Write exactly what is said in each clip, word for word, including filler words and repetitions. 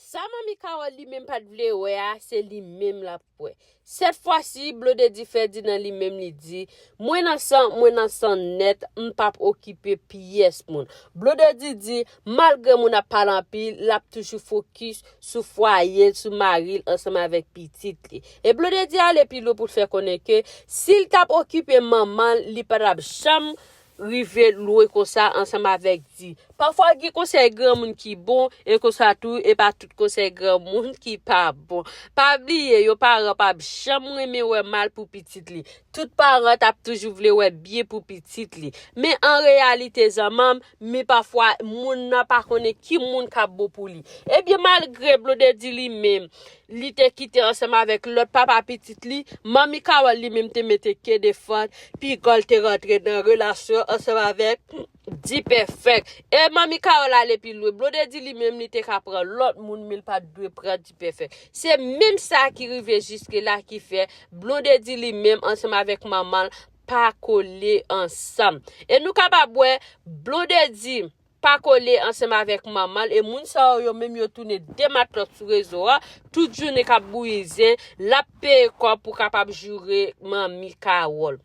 Sa Manmi Carole li menm pa t vle wè a, se li menm l ap wè. Sèt fwa si, Blondedy Ferdinand li menm li di, mwen nan san, mwen nan san nèt, m p ap okipe pyès moun. Blondedy di, malgre moun ap pale anpil, l ap toujou fokis sou fwaye l, sou mari l, ansanm avèk pitit li. E Blondedy ale pi lwen pou l fè konnen ke si l t ap okipe manman l, li pa t ap janm rive lwen konsa ansanm avèk Di. Pafwa gen konsèy granmoun ki bon, e konsa tou, e pa tout konsèy granmoun ki pa bon. Pa bliye, yon paran p ap janm renmen wè mal pou pitit li. Tout paran t ap toujou vle wè byen pou pitit li. Men an reyalite, zanmanm, men pafwa, moun nan pa konnen ki moun k ap bon pou li. Ebyen, malgre Blondedy li menm, li te kite ansanm avèk lòt papa pitit li, Manmi Carole li menm te mete ke de fant, piga l te rantre nan relasyon ansanm avèk Dipèfèk. E Manmi Carole ale pi lwen. Blondedy li menm li te ka pran lòt moun, men l pa t dwe pran Dipèfèk. Se menm sa ki rive jiske la ki fè Blondedy li menm ansanm avèk manman l pa kole ansanm. E nou kapab wè Blondedy pa kole ansanm avèk manman l, e moun sa yo, yo menm yo tounen de matlòt sou rezo a, tout jounen k ap bouyi zen, l ap peye kòb pou kapab joure Manmi Carole.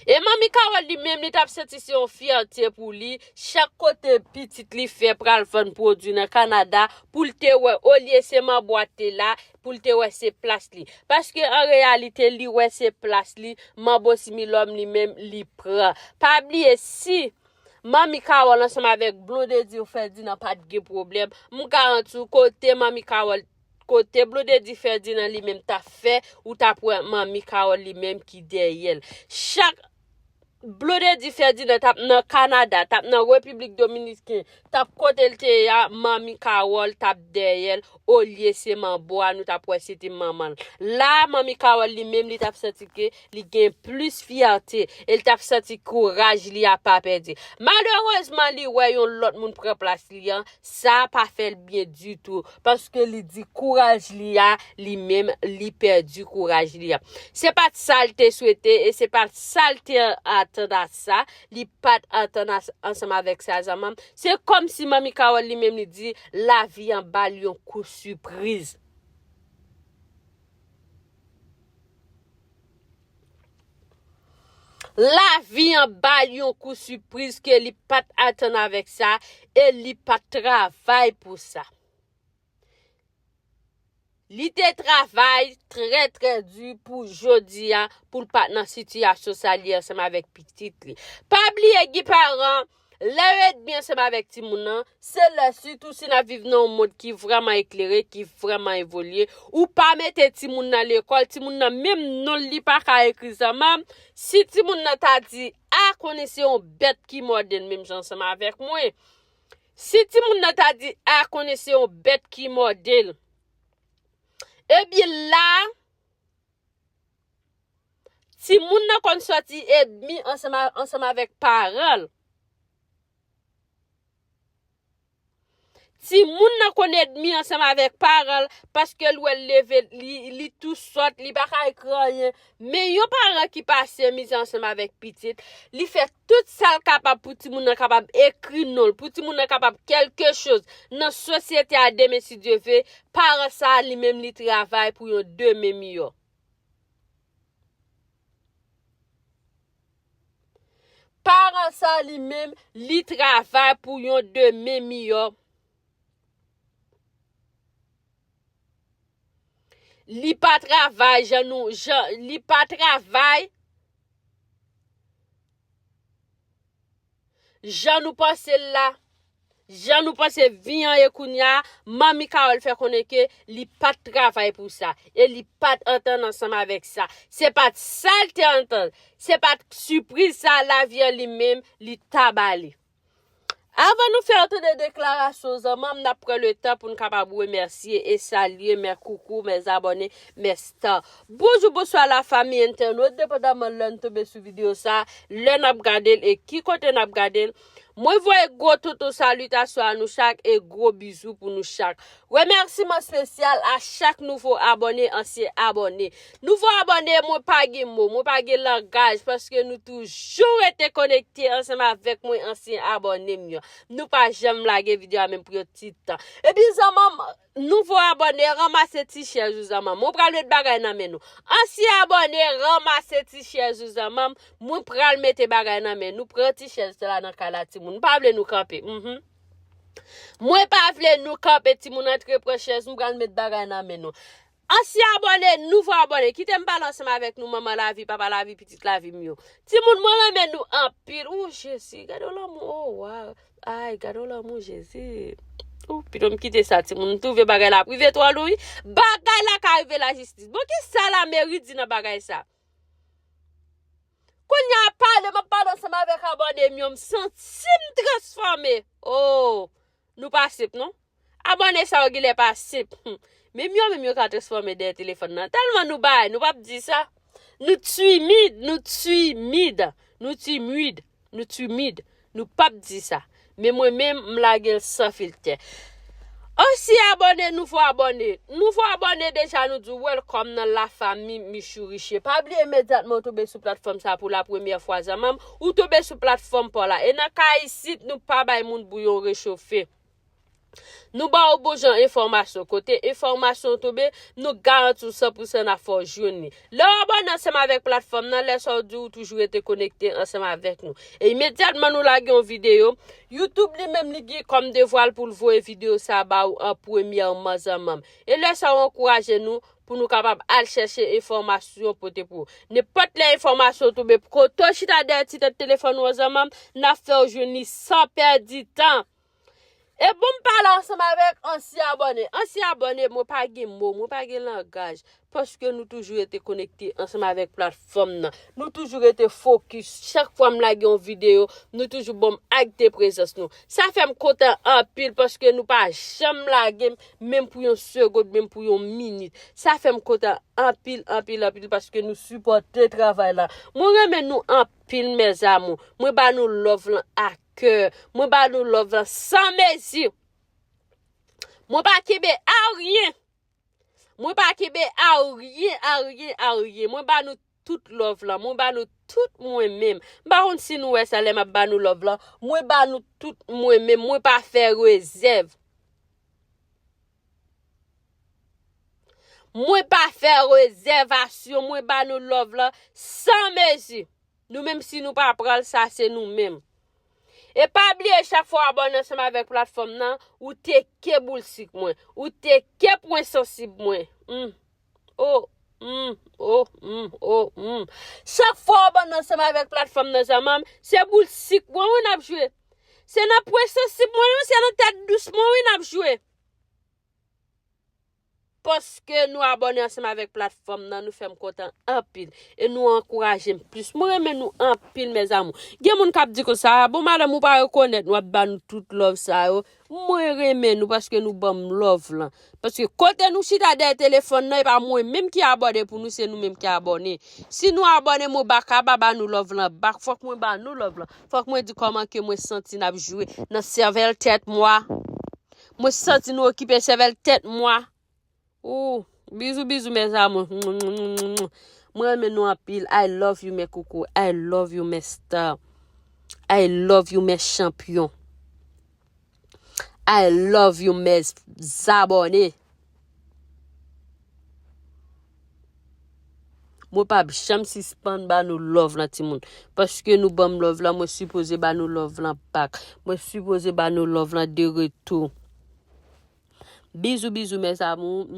E Manmi Carole li menm, li t ap santi se yon fyète pou li, chak kote pitit li fè pral vann pwodui nan Kanada, pou l te wè, olye se manbo a te la, pou l te wè se plas li. Paske an reyalite, li wè se plas li, manbo Similòm li menm, li pran. Pa bliye, si Manmi Carole ansanm avèk Blondedy Ferdinand pa t gen pwoblèm, m garanti w kote Manmi Carole, kote Blondedy Ferdinand li menm t ap fè, ou t ap wè Manmi Carole li menm ki dèyè l. Chak Blondedy Ferdinand t ap nan Kanada, t ap nan Repiblik Dominiken, t ap kote l te ye a, Manmi Carole t ap dèyè l, olye se manbo a, nou t ap wè se te manman l. La, Manmi Carole li menm, li t ap santi ke li gen plis fyète, e l t ap santi kouraj li a pa pèdi. Malerezman, li wè yon lòt moun pran plas li an, sa pa fè l byen ditou, paske li di kouraj li a, li menm, li pèdi kouraj li a. Se pa t sa l te swete, e se pa t sa l te atann a sa, li pa t atann a, ansanm avèk sa, zanmanm. Se kòmsi Manmi Carole li menm, li di, lavi an ba l yon kou sipriz. Lavi an ba l yon kou sipriz ke li pa t atann avèk sa, e li pa t travay pou sa. Li te travay trè, trè di pou jodi a, pou l pa t nan sitiyasyon sa l ye ansanm avèk pitit li. Pa bliye, gen paran, lè yo edmi ansanm avèk timoun nan, se lè, sitou si n ap viv nan yon mond ki vrèman eklere, ki vrèman evolye, ou pa mete timoun nan lekòl, timoun nan menm non li pa ka ekri, zanmanm. Si timoun nan ta di, a, konnen se yon bèt ki mòde l menm jan ansanm avèk mwen. Si timoun nan ta di, a, konnen se yon bèt ki mòde l. Ebyen la, timoun nan konn sòti edmi ansanm a, ansanm avèk paran l. Timoun nan konn edmi ansanm avèk paran l, paske l wè l leve, li, li tou sòt, li pa ka ekri anyen. Men yon paran ki pase mizè ansanm avèk pitit, li fè tout sa l kapab pou timoun nan kapab ekri non l, pou timoun nan kapab kèlke choz nan sosyete a demen si Dye ve, paran sa a li menm li travay pou yon demen miyò. Paran sa a li menm, li travay pou yon demen miyò. Li pa travay jan nou, jan, li pa travay jan nou panse l la. Jan nou panse vi an ye kounye a, Manmi Carole fè konnen ke li pa t travay pou sa, e li pa t antann ansanm avèk sa. Se pa t sa l te antann. Se pa t sipriz sa lavi an li menm, li ta ba li. Avan nou fè yon tande deklarasyon zanmanm, n ap pran letan pou n kapab remèsye e salye mè koukou, mè zabòne, mè star. Bonjou, bonswa lafanmi entènot, depandaman lè n tonbe sou videyo sa, lè n ap gade l e ki kote n ap gade l. Mwen voye gwo toutou salitasyon a nou chak e gwo bizou pou nou chak. Remèsiman espesyal a chak nouvo abòne, ansyen abòne. Nouvo abòne, mwen pa gen mo, mwen pa gen langaj, paske nou toujou rete konekte ansanm avèk mwen, ansyen abòne m yo. Nou pa janm lage videyo a menm pou yon ti tan. Epi zanmanm, nouvo abòne, ranmase ti chèz ou zanmanm. Mwen pral met bagay nan men nou. Ansyen abòne, ranmase ti chèz ou zanmanm. Mwen pral mete bagay nan men nou. Pran ti chèz la nan kay la, timoun. M pa vle nou kanpe. Mhm. Mwen pa vle nou kanpe, timoun, antre pran chèz, m pral met bagay nan men nou. Ansyen abòne, nouvo abòne, kite m pale ansanm avèk nou, manman lavi, papa lavi, pitit lavi m yo. Timoun, mwen renmen nou anpil. Ou, Jezi, gade yon lanmou, oh, waw. Ay, gade yon lanmou, Jezi. Ou, pito m kite sa, timoun, m twouve bagay la ap rive twò lou, wi. Bagay la ka rive lajistis. Bon, ki sa Lameri di nan bagay sa? Kounye a pale, m ap pale ansanm avèk abòne m yo, m santi m transfòme. Oh, nou pa senp, non? Abòne sa yo genlè pa senp. Hmm. Menm yo, menm yo ka transfòme dèyè telefòn nan. Tèlman nou bay, nou p ap di sa. Nou timid, nou timid, nou timid, nou timid. Nou p ap di sa. Men mwen menm, m lage l san filtè. Ansyen abòne, nouvo abòne. Nouvo abòne deja, nou di w welcome nan lafanmi Michou Riche. Pa bliye imedyatman w tonbe sou platfòm sa pou la premyè fwa, zanmanm, ou tonbe sou platfòm pa w la. E nan ka isit, nou pa bay moun bouyon rechofe. Nou ba w bon jan enfòmasyon. Kote enfòmasyon w tonbe, nou garanti w san pou san n ap fè w jwenn li. Lè w abòne ansanm avèk platfòm nan, lè sa w di w toujou rete konekte ansanm avèk nou. E imedyatman nou lage yon videyo, YouTube li menm li gen kòm devwa l pou l voye videyo sa ba w an premyèman, zanmanm. E lè sa w ankouraje nou pou nou kapab al chèche enfòmasyon pote pou ou. Nenpòt lè enfòmasyon tonbe kote w chita dèyè ti tèt telefòn ou an, zanmanm, n ap fè w jwenn li san pèdi tan. E bon, m pale ansanm avèk ansyen abòne. Ansyen abòne, mwen pa gen mo, mwen pa gen langaj. Paske nou toujou rete konekte ansanm avèk platfòm nan. Nou toujou rete fokis. Chak fwa m lage yon videyo, nou toujou ban m akte prezans nou. Sa fè m kontan anpil paske nou pa janm lage m, menm pou yon segonn, menm pou yon minit. Sa fè m kontan anpil, anpil, anpil paske nou sipòte travay la. Mwen renmen nou anpil, mes amours. Mwen ba nou love lan ak kè. Mwen ba nou love lan san mezi. Mwen pa kenbe aryen. Mwen pa kenbe aryen, aryen, aryen. Mwen ba nou tout love lan. Mwen ba nou tout mwen menm. M pa konn si nou wè sa lè m ap ba nou love lan. Mwen ba nou tout mwen menm. Mwen pa fè rezèv. Mwen pa fè rezèvasyon. Mwen ba nou love lan san mezi. Nou menm, si nou pa pran l, sa se nou menm. E pa bliye, chak fwa w abòne ansanm avèk platfòm nan, ou teke boul sik mwen, ou teke pwen sansib mwen. Mm. Oh, mm, oh, mm, oh, mm. Chak fwa w abòne ansanm avèk platfòm nan, zanmanm, se boul sik mwen wi n ap jwe. Se nan pwen sansib mwen wi, se nan tèt dous mwen wi n ap jwe. Paske nou abòne ansanm avèk platfòm nan, nou fè m kontan anpil. E nou ankouraje m plis. Mwen renmen nou anpil, mes amours. Gen moun k ap di konsa, "Bon, madanm, ou pa rekonèt nou ap ba nou tout love sa yo." Mwen renmen nou paske nou ban m love lan. Paske kote nou chita dèyè telefòn nan, e pa mwen menm ki abòne pou nou, se nou menm ki abòne. Si nou abòne, mwen pa ka pa ba nou love lan bak. Fòk mwen ba nou love lan. Fòk mwen di kòman ke mwen santi n ap jwe nan sèvèl tèt mwa. Mwen santi nou okipe sèvèl tèt mwa. Ou, bizou, bizou, mes amours. Mwen renmen nou anpil. I love you, mes coucou. I love you, mes stars. I love you, mes champions. I love you, mes abonnés. Mwen p ap janm sispann ba nou love lan, timoun. Paske nou ban m love lan, mwen sipoze ba nou love lan bak. Mwen sipoze ba nou love lan de retou. Bizou, bizou, mes amours.